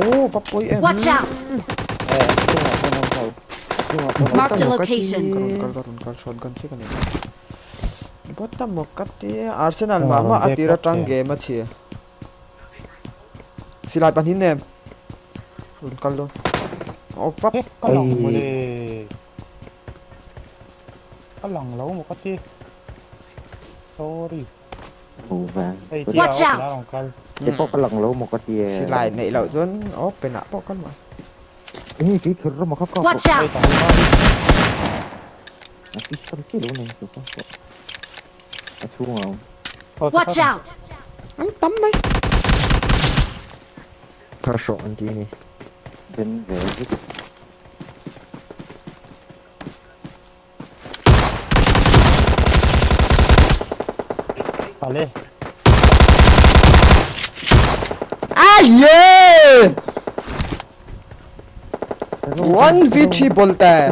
Oh, va pawi em. Watch out! Eh, a chungah pawn awm ho. Chungah pawn awm. Marked a location. Ka rawn kal, ka rawn kal shotgun chiah ka nei. Bota maw ka ti Arsenal mah mah a tir atang game a chhia. Silai pahnih nem. Rawn kal dawn. Oh fuck. Ka lang mawle. Ka lang lo maw ka ti. Sorry. Watch out! Te pawh ka lang lo maw ka ti e. Silai neih loh chuan open ah pawh kal mai. Enge kei kher ram a kha kap Watch out! A pistol chi lo nei chu ka a chhung ah a awm. Watch out! An tam mai. Thar hrawh an ti a ni. Ben ve zet. Pale. Aye! 1v3 बोलता है।